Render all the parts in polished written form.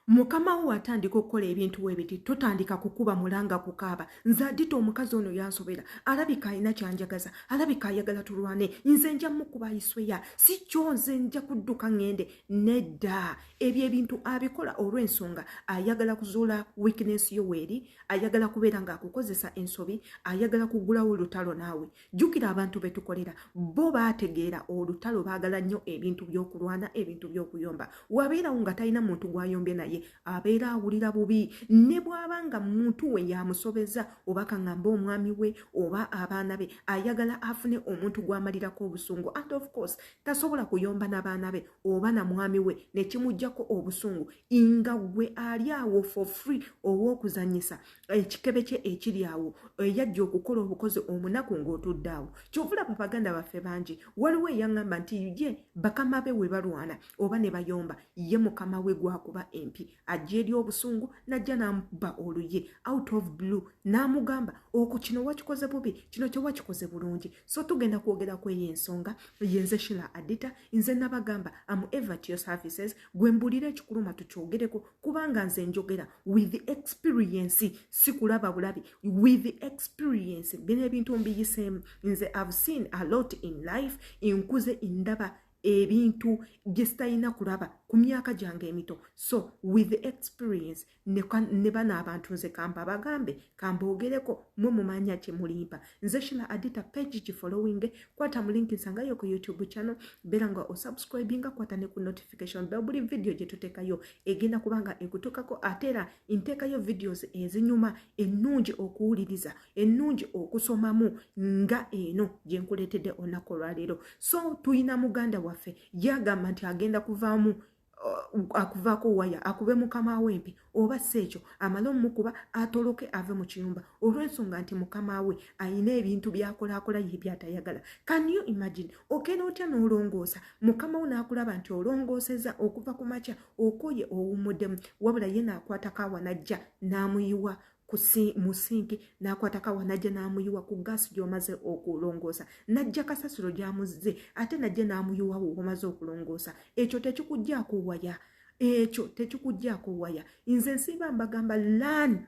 Mukama wo atandika okukola ebintu webiti, totandika kukuba mulanga kukaaba. Nze Adita, omukazi ono yansobera, alabika alina kyanjagaza, alabika ayagala tulwane, nze nja mukuba, ayisweya si kyo, nze nja kudduka ŋŋende. Nedda, ebyo ebintu abikola olw'ensonga ayagala kuzuula weakness yo weeri, ayagala kubeera ng'akukozesa ensobi, ayagala kugulawo olutalo naawe. Jjukira, abantu betukolera bo baategeera olutalo, baagala nnyo ebintu by'okulwana, ebintu by'okuyomba. Wabeerawo nga talina muntu gw'ayombye naye, abeera awulira bubi, ne bw'aba nga muntu we yamusobeza, oba kaŋŋambe omwami we oba abaana be, ayagala afune omuntu gw'amalirako obusungu. And of course tasobola kuyomba n'abaana be oba na mwami we nekimugjako obusungu, nga gwe ali awo for free ow'okuzanyisa ekikebe kye ekiri awo, eyajja okukola obukozi omunaku ng'otudde awo. Kyovulaba baganda baffe bangi, waliwo eyaŋŋamba nti ye bakama be we balwana oba ne bayomba, ye mukama we gwakuba empi ajja eri obusungu najja n'amuba oluye out of blue, n'amugamba oku kino wakikoze bubi, kino kyewakikoze bulungi. So tugenda kwogera ku eyo ensonga. Yenze Shila Adita. Nze nabagamba, am ever to your services. Gwe mbulira ekikuluma tukyogereko, kubanga nze njogera with experience, si kulaba bulabi, with experience. Bino ebintu mbiyiseemu nze. I've seen a lot in life. Nkuze ndaba ebintu gye sitalina kulaba ku myaka gyange emito. So with experience ne bano abantu nze kamba bagambe, kamboogereko, mwe mumanya kye mulimpa. Nze Shila Adita. Page gifollowing, kwata mu link nsangayo ku YouTube channel, beera nga osubscribinga, kwata ne ku notification bell. Buli video gye tuteekayo egenda kubanga ekutuukako. Ate era nteekayo videos ezinyuma, ennungi okuwuliriza, ennungi okusomamu, nga eno gye nkuleetedde olunaku olwaleero. So tuyina muganda waffe yagamba nti agenda kuvaamu akuvaako waya akube mukama we empi, oba si ekyo amale omukuba atoloke ave mu kiyumba, olw'ensonga nti mukama we ayina ebintu byakolaakola ye byatayagala. Can you imagine? Okena otya n'olongoosa, mukama we n'akulaba nti olongooseza okuva ku makya, okoye, owummuddemu, wabula ye n'akwatako awa n'ajja n'amuyiwa mu sinki, n'akwatako awa n'ajja n'amuyiwa ku gaasi gy'omaze okulongoosa, n'ajja kasasiro gy'amuzze, ate n'ajja n'amuyiwawo omaze okulongoosa? Ekyo tekikugjaako waya? Ekyo tekikugjaako waya? Nze nsiiba mbagamba, learn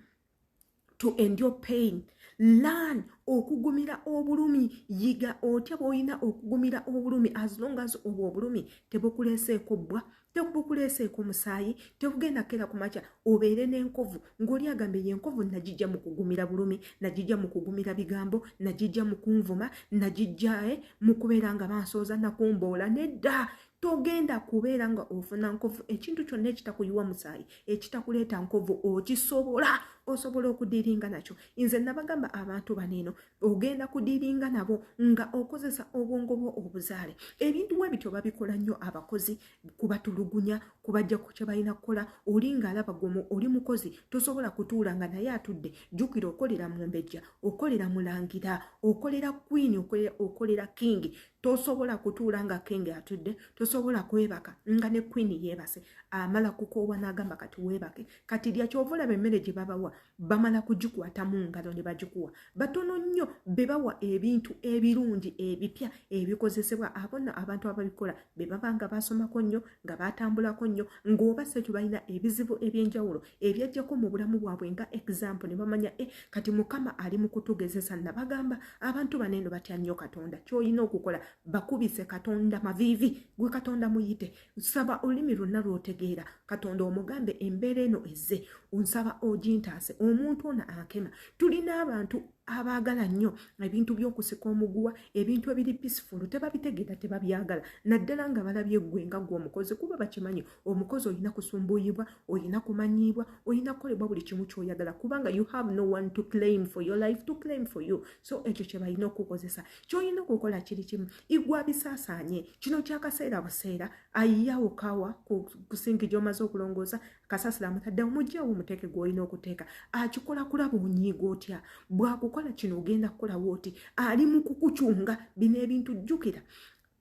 to endure pain, learn okugumira obulumi. Yiga otya bw'olina okugumira obulumi, as long as obwo obulumi tebukuleeseeko bbwa, tebukuleeseeko musaayi, tebugenda kera ku makya obeere n'enkovu ng'oli agambye, yenkovu nagijja mu kugumira bulumi, nagijja mu kugumira bigambo, nagijja mu kunvuma, nagijja mu kubeera nga bansooza nakumboola. Nedda, togenda kubeera nga ofuna nkovu. Ekintu kyonna ekitakuyiwa musaayi, ekitakuleeta nkovu, okisobola, osobola okudealinga nakyo. Nze nabagamba, abantu bano eno ogenda kudealinga nabo nga okozesa obwongo bwo obuzaale. Ebintu bwe bityo babikola nnyo abakozi, kubatulugunya, kubajja ku kye balina kukola. Oli ng'alaba gwe oli mukozi, tosobola kutuula nga naye atudde. Jjukira, okolera mumbejja, okolera mulangira, okolera queen, okolera king. Tosobola kutuula nga king atudde, tosobola kwebaka nga ne queen yeebase. Amala kukoowa n'agamba, "Kati weebake, kati lya." Kyova olaba emmere gye babawa bamala kugikwata mu ngalo ne bagikuwa. Batono nnyo be bawa ebintu ebirungi ebipya ebikozesebwa. Abo nno abantu ababikola be baba nga basomako nnyo, nga batambulako nnyo, ng'oba se balina ebizibu ebyenjawulo ebyajjako mu bulamu bwabwe, nga example ne bamanya, e kati Mukama ali mu kutugezesa. Nabagamba, abantu bano eno batya nnyo Katonda. Ky'olina okukola, bakubise Katonda maviivi. Gwe Katonda muyite, saba olulimi lwonna lw'otegeera, Katonda omugambe, "Embeera eno ezze, onsaba ogintaase, omuntu ono ankema." Tulina abantu abaagala nnyo ebintu by'okusika omuguwa. Ebintu ebiri peaceful tebabitegeera, tebabyagala, naddala nga balabye ggwe nga ggwe omukozi, kuba bakimanyi omukozi olina kusumbuyibwa, olina kumanyiibwa, olina kukolebwa buli kimu ky'oyagala, kubanga you have no one to claim for your life, to claim for you. So ekyo kye balina okukozesa. Ky'olina okukola kiri kimu, igwa bisaasaanye. Kino kyakaseera buseera. Ayiyawo kawa ku sinki gy'omaze okulongoosa, kasasiro amutaddewo, mugyewo omuteeke gw'olina okuteeka. Akikola kulaba onyiiga otya. Bwakukola kino, ogenda kukolawo oti? Ali mu kukucunga. Bino ebintu, jjukira,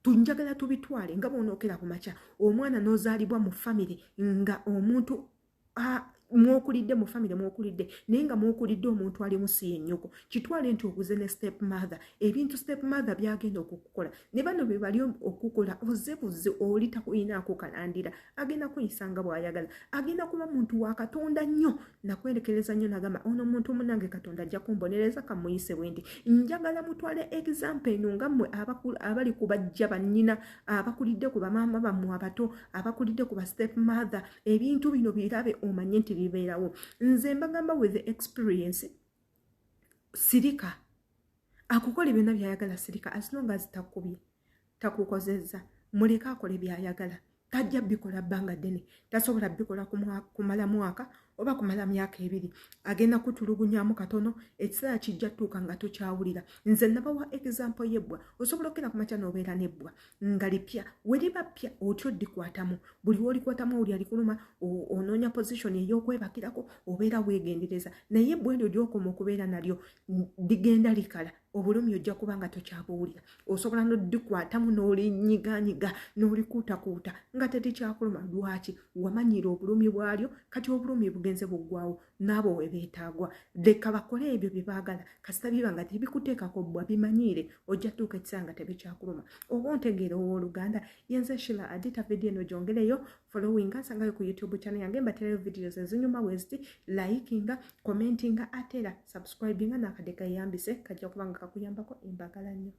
tunjagala tubitwale nga bw'onookera ku makya, omwana n'ozaalibwa mu famire nga omuntu Mwokulidde mu famire, mwokulidde, naye nga mwokulidde omuntu ali musi yennyoko. Kitwale nti oguze ne step mother. Ebintu step mother byagenda okukukola ne bano be bali okukola, oze buze oli takuyinaako kalandira, agenda kuyisa nga bw'ayagala. Agenda kuba muntu wa Katonda nnyo, nakwerekereza nnyo, nagamba ono muntu munange, Katonda ajja kumbonereza kamuyise bwe nti. Njagala mutwale example eno nga mmwe abali ku bajja bannyina, abakulidde ku bamaama bammwe abato, abakulidde ku ba step mother. Ebintu bino birabe, omanye nti bibeerawo. Nze mbagamba with the experience, sirika. Akukola byonna byayagala, sirika. As long as takubye, takukozezza, muleke akole byayagala. Tajja bikola bbanga ddene, tasobola bikola kumala mwaka oba kumala myaka 2. Agenda kutulugunyamu katono, ekiseera kijja tuuka nga tokyawulira. Nze nabawa example y'ebbwa. Osobola okugenda ku makya n'obeera n'ebbwa nga lipya. We liba ppya, otyo ddikwatamu, buli wolikwatamu owulira likuluma, onoonya position ey'okwebakirako, obeera weegendereza. Naye ebbwa eryo lyokoma okubeera nalyo, ligenda likala, obulumi ojja kuba nga tokyabuwulira. Osobola nodikwatamu n'olinyiganyiga n'olikuutakuuta nga tetikyakuluma. Lwaki? Wamanyira obulumi bwalyo, kati obulumi bugenze buggwawo. N'abo we beetaagwa, leka bakole ebyo bye baagala, kasita biba nga tebikuteekako bbwa. Bimanyiire, ojja tuuka ekiseera nga tebikyakuluma. Oba ontegeera, owooluganda? Yenze Shila Adita. Vidiyo eno gyongereyo followinga, nsangayo ku YouTube channel yange, mbaterayo videos ezinyuma bweziti. Likinga, commentinga, ate era subscribinga n'akadde kayambise, kajja kuba nga kakuyambako. Embagala nnyo.